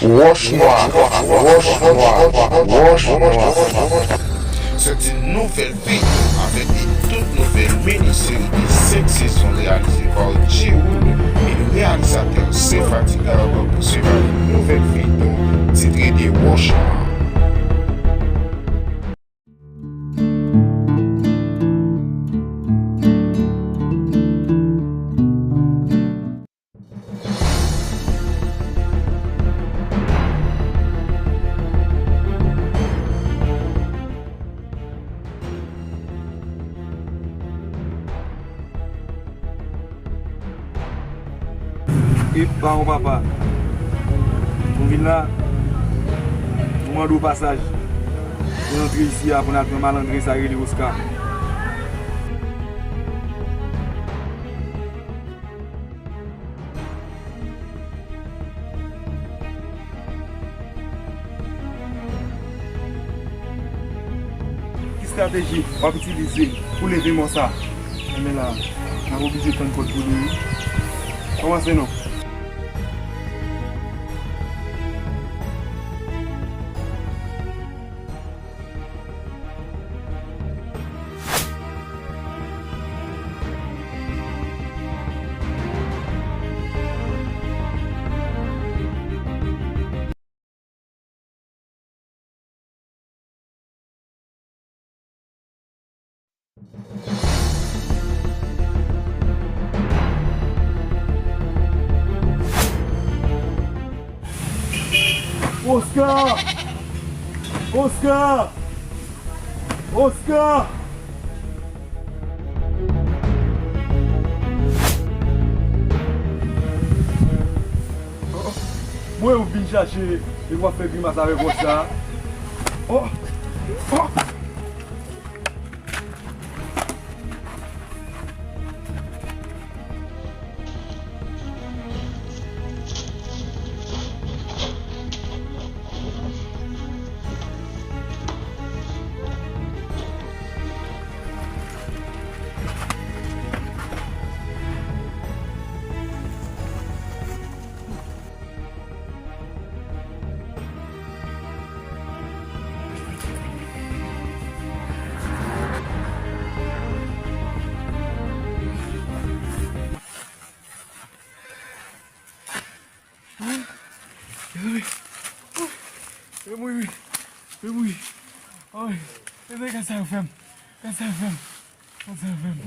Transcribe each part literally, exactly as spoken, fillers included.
Wòch Nwa, Wòch Nwa, Wòch Nwa. Se te nouvèl feyton avèk de tout nouvèl mini seri de senk sezon reyalize pa Djewood e reyalizatè Sefatigab pou se pa de nouvèl feyton titre de Wòch Nwa. Epa, yon papa. Nou vin la, nou mande w pasaj. Nou rantre isi a pou n al pran malandren sa rele Oscar. Ki estrateji w ap itilize pou leve mò sa? Enben la, n ap oblije tann kòd boule wi. Kòmanse non. Oscar! Oscar! Oscar! Mwen yo vin chache e w ap fè grimas avèk wòch sa. Oh! Oh! Mezanmi. Mezanmi. Mezanmi. Ay, mezanmi, gad sa yo fè m. Gad sa yo fè m. Gad sa yo fè m.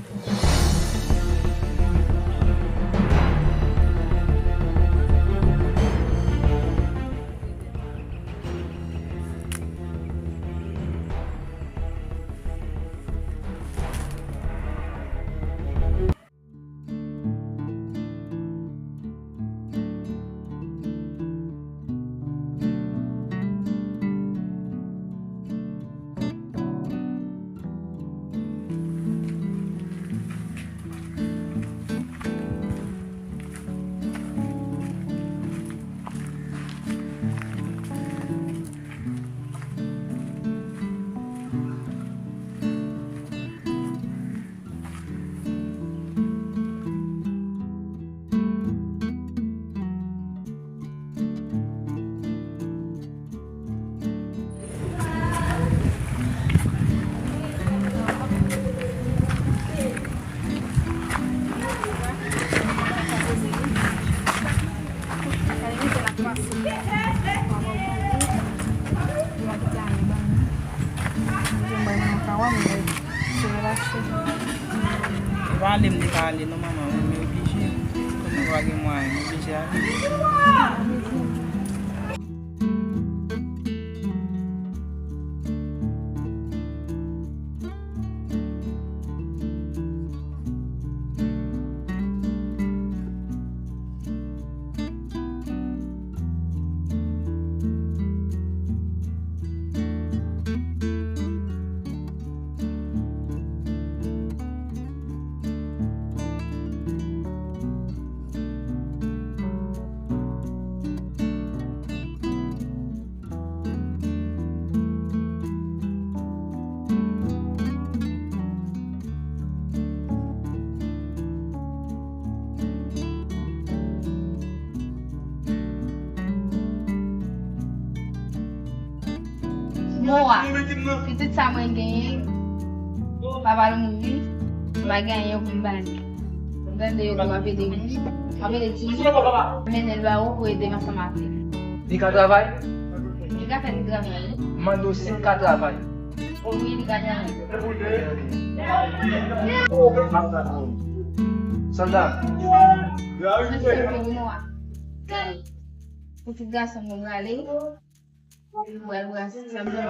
Yo pa ale, m te ka ale non, manman, men m oblije. Kòm mwen pa gen mwayen, m oblije ale. Moa, pitit sa mwen genyen, papa l mouri, m pa gen anyen pou m ba li. M tande yo di w ap ede moun, w ap ede timoun, mennen l ba ou pou ede m ansanm avè l. Li ka travay? Li ka fè ti travay wi. M mande w si l ka travay. Wi, li ka travay. Sòlda. Mèsi anpil, Moa. Pitit gason m, mwen prale. Mwen prale brase sa m nan.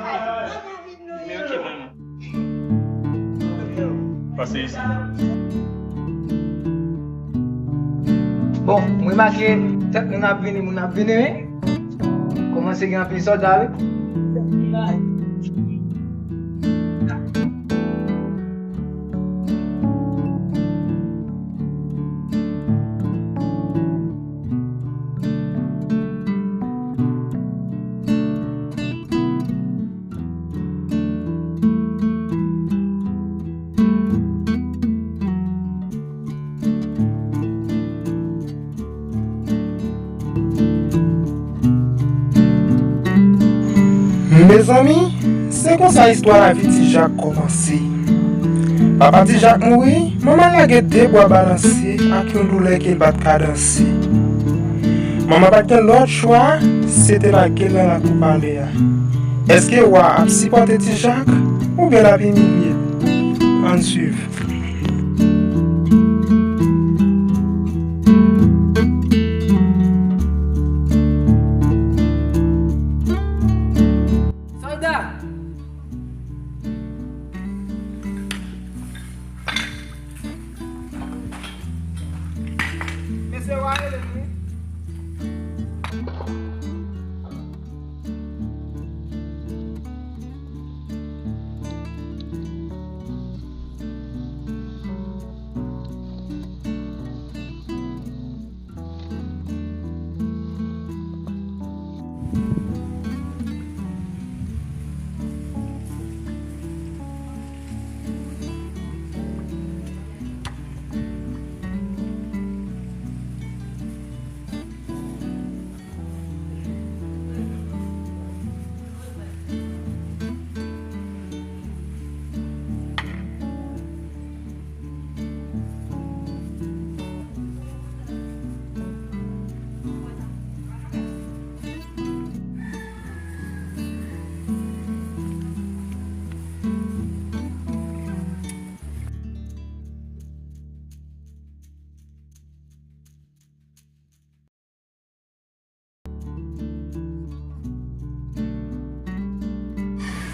Ok, manman. Pase isi. Bon, m remake tèt moun ap vini, moun ap vini, wi. Kòmanse gen anpil sòlda, wi. Mezanmi, se konsa istwa lavi Ti Jak kòmanse. Papa Ti Jak mouri, manman l lage de bwa balanse ak yon doulè ke l pa t ka danse. Manman pa t gen lòt chwa, se te lage l nan lakou palè a. Èske wa a ap sipòte Ti Jak oubyen l ap imilye l? Ann swiv. Sòlda! Mesye, w a rele m, wi.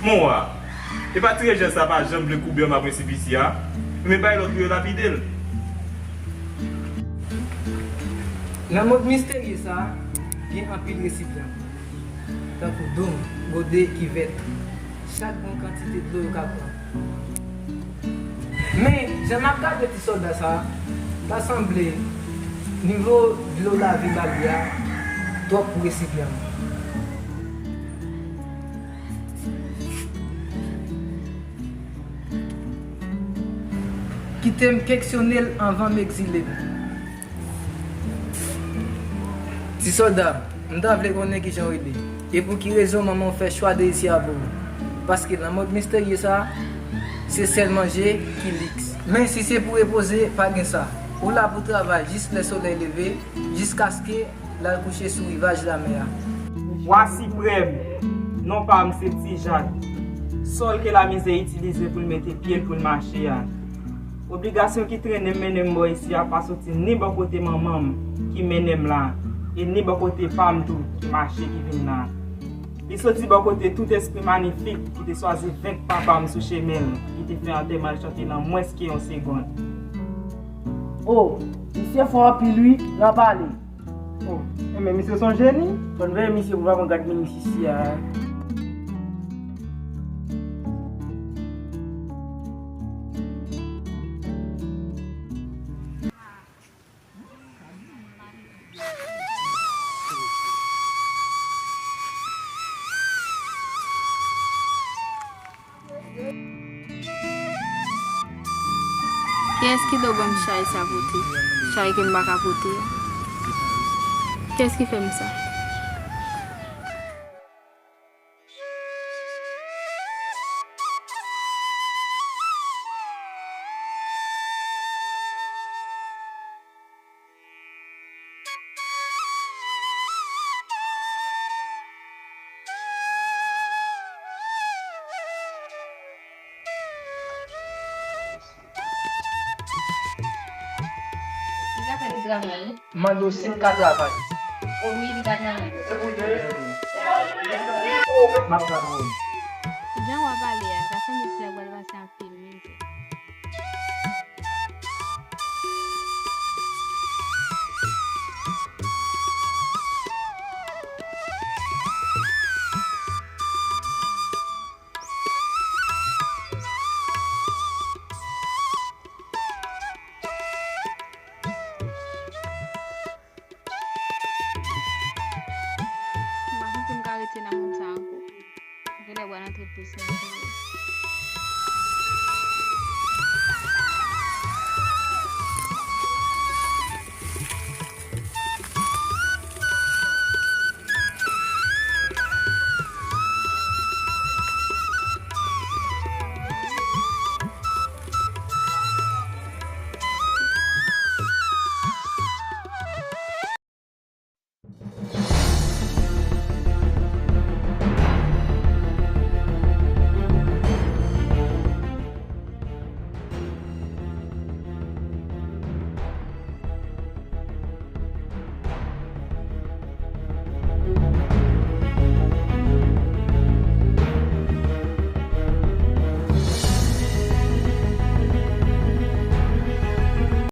Mon wa, epa ti Rejan sa pa janm vle koube anba presipis la, men bay lòt pou yo lapide l. Lanmò misterye sa gen anpil resipyan, tankou doum, gode, kivèt. Chak bon kantite dlo yo ka pran. Men, jan m ap gade ti sòlda sa a, ta sanble nivo dlo lavi ba li a twòp pou resipyan an. Kite m keksyone l anvan m egzile m. Ti sòlda, m ta vle konnen kijan w rele, e pou ki rezon manman w fè chwa de isi a pou ou. Paske lanmò misterye sa a, se sèl manje ki liks. Men si se pou repoze, pa gen sa. Ou la pou travay jis lè solèy leve, jiskaske l al kouche sou rivaj lamè a. Wa siprèm, non pa m se Ti Jak. Sòl ke lamizè itilize pou l mete pye l pou l mache a. Obligasyon ki trennen m mennen m bò isi a pa soti ni bò kote manman m ki mennen m la, e ni bò kote pa m tou ki mache ki vin la. Li soti bò kote tout espri malefik ki te swazi venk papa m sou chemen l, ki te fè antèman l chante nan mwens ke yon segonn. O, misye fò anpil wi, nan pale. O, enben misye se yon jeni. Fò n veye misye pou l pa pran gad minis isi a. Kiyès ki do ban m chay sa pote? Chay ke m pa ka pote a. Kiyès ki fè m sa? M mande w si m ka travay. Wi, li ka travay. M ap travay. Jan w ap pale a, sa sanble ti a pral pase anpil wi tou. M pa santi m ka rete nan mond sa ankò. Genlè pral antre plis nan